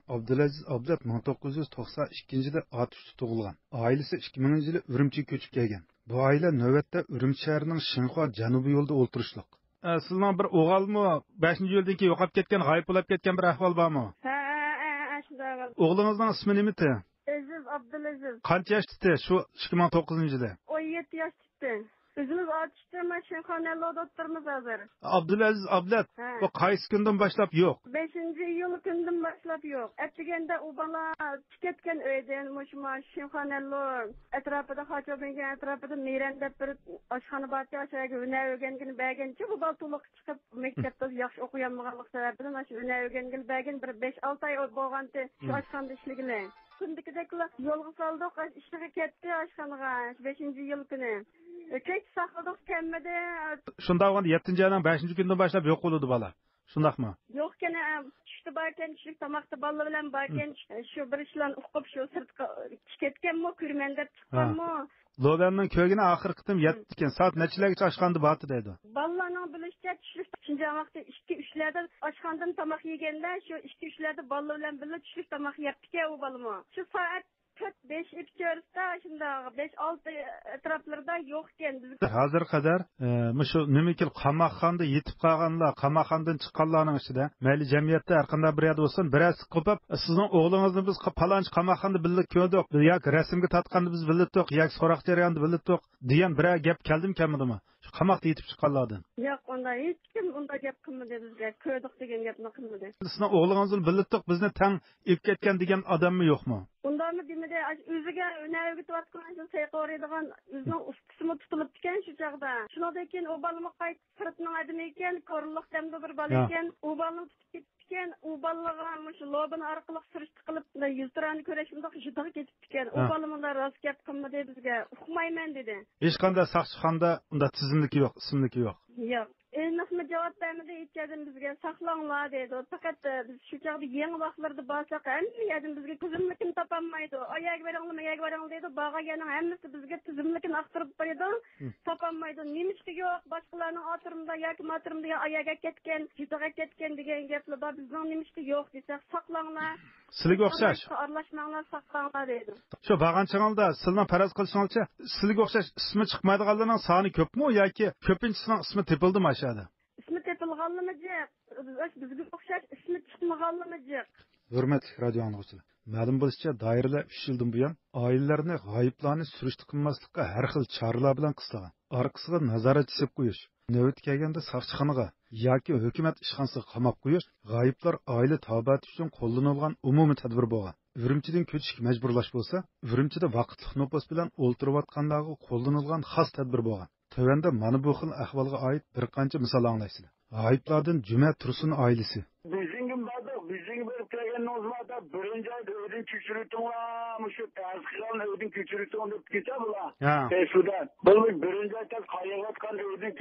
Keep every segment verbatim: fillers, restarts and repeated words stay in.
ئابدۇلئەزىز ئابلەت مىڭ توققۇز يۈز توقسان ئىككىنچى يىلى ئاتۇشتا تۇغۇلغان. ئائىلىسى ئىككى مىڭىنچى يىلى ئۈرۈمچىگە كۆچۈپ كەلگەن. بۇ ئائىلە نۆۋەتتە ئۈرۈمچى شەھىرىنىڭ شىنخۇا جەنۇبىي يولىدا ئولتۇرۇشلۇق. ئە، سىزنىڭ بىر ئوغۇلمۇ بەشىنچى ئىيۇلدىن كېيىن يوقاپ كەتكەن، غايىب بولاپ كەتكەن بىر ئەھۋال بارمۇ؟ ھە، ھە، ھە، ھە، شۇنداق. ئوغلىڭىزنىڭ ئىسمى نېمىتى؟ ئەزىز ئابدۇلئەزىز. قانچە ياشتىتى شۇ ئىككى مىڭ توققۇزىنچى يىلى؟ ئون يەتتە ياشتىتى. ئۆزىمىز ئاتۇشتا مانا شىنخۇا نەنلۇدا ئولتۇرىمىز ھازىر. ئابدۇلئەزىز ئابلەت، ھە. بۇ قايسى كۈندىن باشلاپ يوق؟ بەشىنچى ئىيۇل كۈنىدىن باشلاپ يوق. ئەتىگەندە ئۇ بالا چىقىپ كەتكەن ئۆيدىن، مۇشۇ ما شىنخۇا نەنلۇ ئەتراپىدا، خاچوبىنگەن ئەتراپىدا مىرەن دەپ بىر ئاشخانا بارتى، ئاشۇ يەرگە ھۈنەر ئۆگەنگىلى بەرگەنچە، بۇ بالا تولۇق چىقىپ، مەكتەپتە ياخشى ئوقۇيالمىغانلىقى سەۋەبىدىن، ئاشۇ ھۈنەر ئۆگەنگىلى بەرگەن بىر بەش-ئالتە ئاي بولغانتى شۇ ئاشخانىدا ئىشلىگىلى. كۈندىكىدەكلا يولغا سالدۇق، ئىشىغا كەتتى ئاشخانىغا، بەشىنچى ئىيۇل كۈنى. كەچ ساقلىدۇق، كەلمىدى. شۇنداق بولغاندا يەتتىنچى ئاينىڭ بەشىنچى كۈنىدىن باشلاپ يوق بولىدۇ بالا. شۇنداقمۇ؟ يوق، كەنە، چۈشتە باركەن، چۈشلۈك تاماقتا بالىلار بىلەن باركەن، شۇ بىر ئىشلارنى ئۇقۇپ، شۇ سىرتقا كېتىپ كەتكەنمۇ، كۆرىمەن دەپ چىققانمۇ؟ لوۋەننىڭ كۆرگىنى ئاخىرقى قېتىم يەتتىكەن. سائەت نەچچىلەرگىچە ئاشخانىدا بارتى دەيدۇ. بالىلارنىڭ بىلىشىچە، چۈشلۈك شىنجاڭ ۋاقتى ئىككى، ئۈچلەردە ئاشخانىدىن تاماق يېگەندە، شۇ ئىككى، ئۈچلەردە بالىلار بىلەن بىللە چۈشلۈك تاماق يەپتىكەن ئۇ بالىمۇ. شۇ سائەت تۆت، بەش ئېپچۆرىسىدە شۇنداق، بەش، ئالتە ئەتراپلىرىدا يوقكەن. بىز ھازىرغا قەدەر، ئە، مۇشۇ نېمىكىل قاماقخانىدا يېتىپ قالغانلار، قاماقخانىدىن چىققانلارنىڭ ئىچىدە، مەيلى جەمئىيەتتە ھەر قانداق بىر يەردە بولسۇن، بىرەرسى قوپۇپ، «سىزنىڭ ئوغلىڭىزنى بىز ق-، پالانچى قاماقخانىدا بىللە كۆردۇق، ياكى رەسىمگە تارتقاندا بىز بىللە تۇردۇق، ياكى سوراق جەريانىدا بىللە تۇردۇق» دېگەن بىرەر گەپ كەلدىمۇ كەلمىدىمۇ؟ شۇ قاماقتا يېتىپ چىققانلاردىن. ياق، ئۇنداق ھېچكىم ئۇنداق گەپ قىلمىدى بىزگە. كۆردۇق دېگەن گەپنى قىلمىدى. سىزنىڭ ئوغلىڭىزنى بىللە تۇردۇق، بىزنى تەڭ ئېلىپ كەتكەن دېگەن ئادەممۇ يوقمۇ؟ ئۇنداقمۇ دېمىدى. ئاشۇ ئۆزىگە ھۈنەر ئۆگىتىۋاتقان شۇ سەيقە ئورىيدىغان ئۆزىنىڭ ئۇستىسىمۇ تۇتۇلۇپتىكەن شۇ چاغدا. شۇنىڭدىن كېيىن ئۇ بالىمۇ قايتىپ سىرتنىڭ ئادىمى ئىكەن، كورلۇق دەمدۇ بىر بالا ئىكەن. ئۇ بالىنى تۇتۇپ كېتىپتىكەن. ئۇ بالىغا مۇشۇ لوبىنا ئارقىلىق سۈرۈشتە قىلىپ، يۈزتۇرانە كۈرەش مۇنداق يۈدىغا كېتىپتىكەن. ئۇ بالا مۇنداق راست گەپ قىلمىدى بىزگە. ئۇقمايمەن دېدى. ھېچقانداق ساقچىخانىدا ئۇنداق تىزىملىكى يوق، ئىسىملىكى يوق. ياق. ئېنىقمۇ جاۋاب بەرمىدى ھېچ يەردىن بىزگە، ساقلاڭلار دەيدۇ. پەقەت، ئە، بىز شۇ چاغدا يېڭى ۋاقىتلىرىدا بارساق، ھەممە يەردىن بىزگە تىزىملىكنى تاپالمايدۇ. ئا يەرگە بېرىڭلار، ما يەرگە بېرىڭلار دەيدۇ. بارغان يەرنىڭ ھەممىسى بىزگە تىزىملىكنى ئاختۇرۇپ بېرىدۇ. تاپالمايدۇ. نېمىشقا يوق؟ باشقىلارنىڭ ئاترىمدا ياكى ماترىمدا يا ئا يەرگە كەتكەن، جىدىغا كەتكەن دېگەن گەپلەر بار. بىزنىڭ نېمىشقا يوق دېسەك، ساقلاڭلار. سىلىگە ئوخشاش. ئارىلاشماڭلار، ساقلاڭلار دەيدۇ. شۇ بارغان چېغىڭلاردا سىلىنىڭ پەرەز قىلىشىڭىزچە، سىلىگە ئوخشاش ئىسمى چىقمايدىغانلارنىڭ سانى كۆپمۇ ياكى كۆپىنچىسىنىڭ ئىسمى تېپىلدىمۇ ئاشۇ يەردە؟ ئىسمى تېپىلغانلىرىمۇ جىق، بىزگە ئوخشاش ئىسمى چىقمىغانلىرىمۇ جىق. ھۆرمەتلىك رادىيو ئاڭلىغۇچىلار، مەلۇم بولۇشىچە، دائىرىلەر ئۈچ يىلدىن بۇيان ئائىلىلەرنى غايىبلارنى سۈرۈشتە قىلماسلىققا ھەر خىل چارىلەر بىلەن قىستىغان. ئارقىسىغا نازارەتچى سېلىپ قويۇش، نۆۋىتى كەلگەندە ساقچىخانىغا ياكى ھۆكۈمەت ئىشخانىسىغا قاماپ قويۇش غايىبلار ئائىلە تاۋابىئاتى ئۈچۈن قوللىنىلغان ئومۇمىي تەدبىر بولغان. ئۈرۈمچىدىن كۆچۈشكە مەجبۇرلاش بولسا، ئۈرۈمچىدە ۋاقىتلىق نوپۇس بىلەن ئولتۇرۇۋاتقانلارغا قوللىنىلغان خاس تەدبىر بولغان. تۆۋەندە مانا بۇ خىل ئەھۋالغا ئائىت بىر قانچە مىسال ئاڭلايسىلەر. غايىبلاردىن جۈمە تۇرسۇن ئائىلىسى. بېيجىڭغىمۇ باردۇق. بېيجىڭغا بېرىپ كەلگەندىڭىزمۇ، بىرىنچى ئايدا ئۆيدىن كۆچۈرۈۋېتىڭلار، مۇشۇ تەسىر قىلغان ئۆيدىن كۆچۈرۈۋېتىڭ دەپ كېتە بۇلار. ھە. فېيسبۇكتا. بۇ بىرىنچى ئايدا قايىغاتقان ئۆيدىن،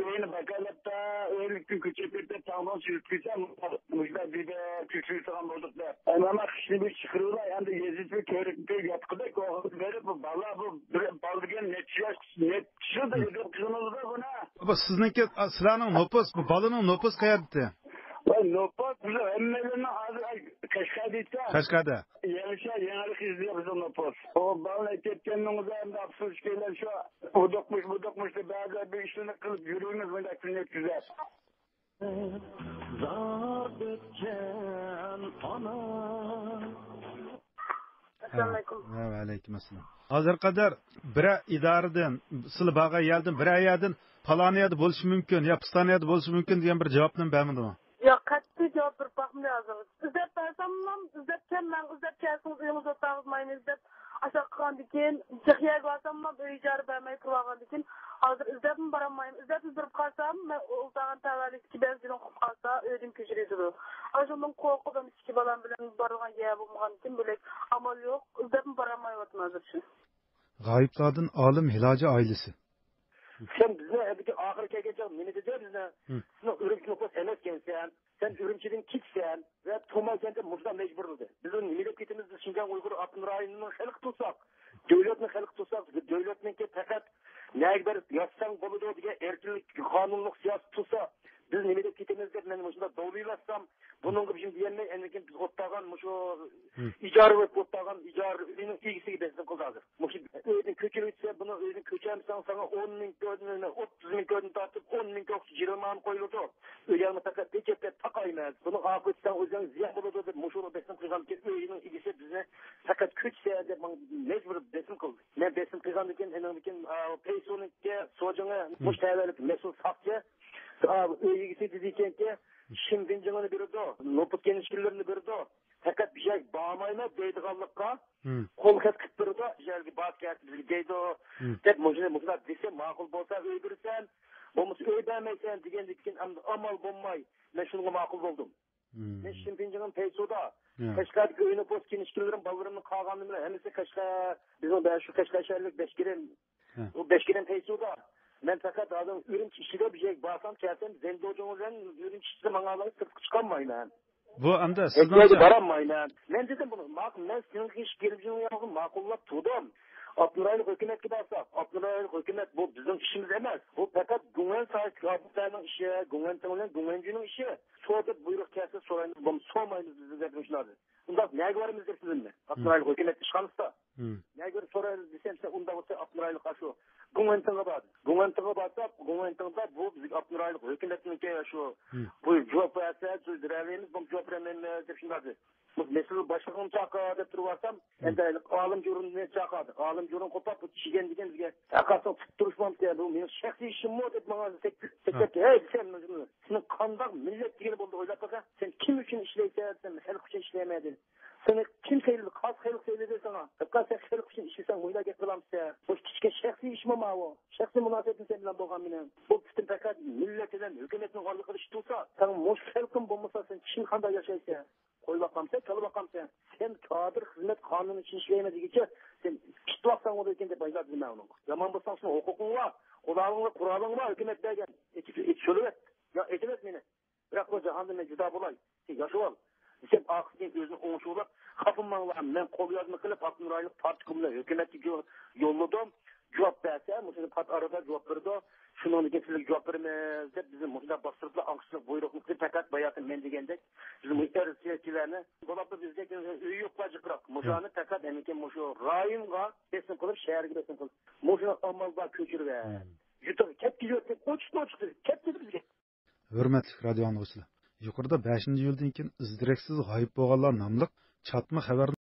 ئۆينى باكالاپتا، ئۆيلۈكتىن كۆچۈرۈپ كېتىپ، تاڭدىن سۈرۈپ كېتە، مۇشۇنداق دېدى، كۆچۈرۈۋېتىدىغان بولدۇق دەپ. ئەمما قىشنى بىر چىقىرىۋالاي، ئەمدى يېزىپ كۆرۈپ ياتقۇدەك بولغان بېرىپ، بۇ بالا، بۇ بىر بالا دېگەن نەچچە ياش، نەچچە يىلدا ئۆيدە قىزىڭىزدا بۇنى. بۇ سىزنىڭكى، سىلەرنىڭ نوپۇس، بۇ بالىنىڭ نوپۇس قەيەردىتى؟ ۋاي، نوپۇس بىز ھەممىلەرنىڭ ھازىر، ئاي، قەشقەردە. قەشقەردە. يېڭىشە، يېڭىلىق يېزىلىپ بىزنىڭ نوپۇس. ئۇ بالىنى ئەكەتكەننىڭ ئۆزى ئەمدى ئاپسوس كېلەر شۇ. ئۇدۇقمۇش، بۇدۇقمۇش دەپ بەزىلەر بىر ئىشلارنى قىلىپ يۈرىمىز مۇنداق كۈن ئۆتكۈزۈپ. زار ئۆتكەن ئانا. ئەسسالامۇئەلەيكۇم. ۋە، ۋەئەلەيكۇم ئەسسالام. ھازىرغا قەدەر بىرەر ئىدارىدىن، سىلى بارغان يەردىن، بىرەر يەردىن پالان يەردە بولۇشى مۇمكىن يا پىستان يەردە بولۇشى مۇمكىن دېگەن بىر جاۋابنى بەرمىدىمۇ؟ ياق، قەتئىي جاۋاب بېرىپ باقمىدى ھازىرغىچە. ئىزدەپ بەرسەممۇ، ئىزدەپ كەلمەڭ، ئىزدەپ كەلسىڭىز ئۆيىڭىزدە ئولتۇرغۇزمايمىز دەپ ئاشۇنداق قىلغاندىن كېيىن، جىق يەرگە بارساممۇ، ئۆي ئىجارە بەرمەي تۇرۇۋالغاندىن كېيىن، ھازىر ئىزدەپمۇ بارالمايمەن. ئىزدەپمۇ بېرىپ قالسام، مەن ئولتۇرغان تەۋەلىكتىكى بەزى جېنىم قۇتۇپ قالسا، ئۆيدىن كۆچۈرۈۋېتىدۇ. ئاشۇندىن قورقۇپ، ئىككى بالام بىلەن بارىدىغان يەر بولمىغاندىكىن، بۆلەك ئامال يوق. ئىزدەپمۇ بارالمايۋاتىمەن ھازىرچە. غايىبلاردىن ئالىم ھىلاجى ئائىلىسى. سەن بىزنى ئەمدىكى ئاخىرى كەلگەن چاغ نېمە دېدى بىزنى؟ سېنىڭ ئۈرۈمچى نوپۇس ئەمەسكەنسەن، سەن ئۈرۈمچىدىن كېتىسەن ۋە تۇرمايسەن دەپ مۇشۇنداق مەجبۇرلىدى. بىز نېمە دەپ كېتىمىز؟ بىز شىنجاڭ ئۇيغۇر ئاپتونوم رايونىنىڭ خەلقى تۇرساق، دۆلەتنىڭ خەلقى تۇرساق، دۆلەتنىڭكى پەقەت نەگە بېرىپ ياتساڭ بولىدۇ دېگەن ئەركىنلىك، قانۇنلۇق سىياسىتى تۇرسا، بىز نېمە دەپ كېتىمىز دەپ مەن مۇشۇنداق دوۋىيىۋەتسەم، بۇنىڭغا بىر نېمە دېيەلمەي، ئەنىكىن بىز ئولتۇرغان مۇشۇ ئىجارە بولۇپ ئولتۇرغان ئىجارە ئۆينىڭ ئىگىسىگە بېسىم قىلدى ھازىر. مۇشۇ ئۆيدىن كۆچۈرۈۋەتسە، بۇنىڭ ئۆيىدىن كۆچەمسەن، ساڭا ئون مىڭ كودىن، ئوتتۇز مىڭ كودىن تارتىپ، ئون مىڭ كودقىچە جەرىمانە قويۇلىدۇ. ئۆيۈڭنى پەقەت بېجىرىپ تاقايمەن. بۇنىڭ ئاقىۋىتى ساڭا ئۆزۈڭ زىيان بولىدۇ دەپ مۇشۇنى بېسىم قىلغانكەن، ئۆينىڭ ئىگىسى بىزنى پەقەت كۆچسە دەپ ماڭا مەجبۇر بېسىم قىلدى. مەن بېسىم قىلغاندىن كېيىن، ئېنىڭدىن كېيىن، ئا، پەيسۇنىڭكى سوجىڭى مۇشۇ تەۋەلىك مەسئۇل ساقچى، ئا، ئۆي ئىگىسى دېدىكەنكى، شىنبىنجىڭىنى بېرىدۇ، نوپۇس كىنىشكىلىرىنى بېرىدۇ. پەقەت بىر يەرگە بارمايمەن دەيدىغانلىققا، قول خەت قىلىپ بېرىدۇ، بىر يەرگە بارىپ كەلسە بىزگە دەيدۇ، دەپ مۇشۇنى، مۇشۇنداق دېسە، ماقۇل بولسا ئۆي بېرىسەن، بولمىسا ئۆي بەرمەيسەن دېگەندىن كېيىن، ئەمدى ئامال بولماي، مەن شۇنىڭغا ماقۇل بولدۇم. مەن شىنپىنجىڭىم پەيسۇدا، قەشقەردىكى ئۆينى پوست كىنىشكىلىرىم، بالىلىرىمنىڭ قالغانلىرى بىلەن ھەممىسى قەشقەر، بىزنىڭ بە-، شۇ قەشقەر شەھەرلىك بەشكېرەم، ئۇ بەشكېرەم پەيسۇدا. مەن پەقەت ھازىر ئۈرۈمچى ئىچىدە بىر يەرگە بارسام، كەلسەم، زەندوجۇڭ بىلەن ئۈرۈمچى ئىچىدە ماڭالماي سىرتقا چىقالمايمەن. بۇ ئەمدى سىزنىڭچە؟ بارالمايمەن. مەن دېدىم بۇنى، ماق-، مەن سېنىڭ ئىش گېرىمچىنىڭ ياغىنى ماقۇللاپ تۇردۇم. ئاپتونوم رايونلۇق ھۆكۈمەتكە بارساق، ئاپتونوم رايونلۇق ھۆكۈمەت بۇ بىزنىڭ ئىشىمىز ئەمەس. بۇ پەقەت گۇڭئەن ساھەسىدىكى ئاپىتلارنىڭ ئىشى، گۇڭئەن تېڭ بىلەن گۇڭئەنجۈنىڭ ئىشى. سور دەپ بۇيرۇق كەلسە سورايمىز، بولمىسا سورمايمىز بىز دەپ مۇشۇلارنى. ئۇنداق نەگە بارىمىز دەپ سىزنى؟ ئاپتونوم رايونلۇق ھۆكۈمەت ئىشخانىسىدا. نەگە بېرىپ سورايلى دېسەم، سەن ئۇنداق بولسا ئاپتونوم رايونلۇق شۇ گۇڭئەنتىڭغا بار. گۇڭئەنتىڭغا بارساق، گۇڭئەنتىڭدا بۇ بىزگە ئاپتونوم رايونلۇق ھۆكۈمەتنىڭكى شۇ، بۇ جاۋاب بەرسە، سۆز بېرەلەيمىز، بۇ جاۋاب بېرەلمەيمىز دەپ شۇنداق دېدى. بۇ مەسىلە باشلىقىنى چاقىر دەپ تۇرۇۋالسام، ئەمدى ئالىم جۇرۇننى چاقىردى. ئالىم جۇرۇن قوپاپ، بۇ چىگەن دېگەن بىزگە تەقاسىڭ تۇتۇپ تۇرۇش بولمىسا، بۇ مېنىڭ شەخسىي ئىشىممۇ دەپ ماڭا سەكرەپ، ھەي، سەن سېنىڭ قانداق مىللەت دېگىنى بولدى، ئويلاپ باقە. سەن كىم ئۈچۈن ئىشلەيسەن دېسەم، خەلق ئۈچۈن ئىشلەيمەن دېدى. سېنى كىم سەيلىدى؟ قايسى خەلق سەيلىدى ساڭا؟ ھەققا سەن خەلق ئۈچۈن ئىشلىسەڭ، مۇنداق گەپ قىلامسەن؟ بۇ كىچىككە شەخسىي ئىشمۇ ماۋۇ؟ شەخسىي مۇناسىۋىتىم سەن بىلەن بولغان مېنىڭ. بۇ پۈتۈن پەقەت مىللەت بىلەن ھۆكۈمەتنىڭ ئارىلىقىدا ئىش تۇرسا، سەن مۇشۇ خەلقىم بولمىسا، سەن كىم قانداق ياشايسەن؟ قويۇۋاتقانسەن، كېلىۋاتقانسەن. سەن كادىر خىزمەت قانۇنى ئۈچۈن ئىشلەيمەن دېگۈچە، سەن كېتىۋاتساڭ بولىدىكەن دەپ بايلار دېدىم مەن ئۇنىڭغا. يامان بولساڭ، سېنىڭ ھوقۇقۇڭ بار، قورالىڭ بار، قورالىڭ بار، ھۆكۈمەت بەرگەن. ئېتىپ، ئېتىپ سۆلىۋەت. يا ئېتىۋەت مېنى. بىراق بۇ جاھاندىن مەن جۇدا بولاي، سەن ياشىۋال، دېسەم، ئارقىسىدىن ئۆزىنى ئوڭشىۋالاپ، خاپىماڭلار، مەن قوليازما قىلىپ، ئاپتونوم رايونلۇق پارتكوم بىلەن ھۆكۈمەتكە جو-، يوللىدىم. جاۋاب بەرسە، مۇشۇنى پات ئارىدا جاۋاب بېرىدۇ. شۇنىڭدىن كېيىن سىزگە جاۋاب بېرىمىز دەپ، بىزنى مۇشۇنداق باستۇرۇپلا ئاڭشىلىق بۇيرۇقنى قىلىپ، پەقەت باياتىن مەن دېگەندەك، بىزنى ئەرزىيەتچىلەرنى، بولۇپلا بىزدەك ئۆيى يوقلار جىقراق. مۇشۇلارنى پەقەت ئەمىكىن مۇشۇ رايونغا بېسىم قىلىپ، شەھەرگە بېسىم قىلىپ، مۇشۇ ئامال بار كۆچۈرۈۋەت. يۇتۇپ كەتكۈزۈۋەتتى، ئوچۇق ئوچۇق كەتتى بىزگە. ھۆرمەتلىك رادىيو ئاڭلىغۇچىلار، يۇقىرىدا بەشىنچى ئىيۇلدىن كېيىن ئىز-دېرەكسىز غايىب بولغانلار ناملىق چاتما خەۋەرنى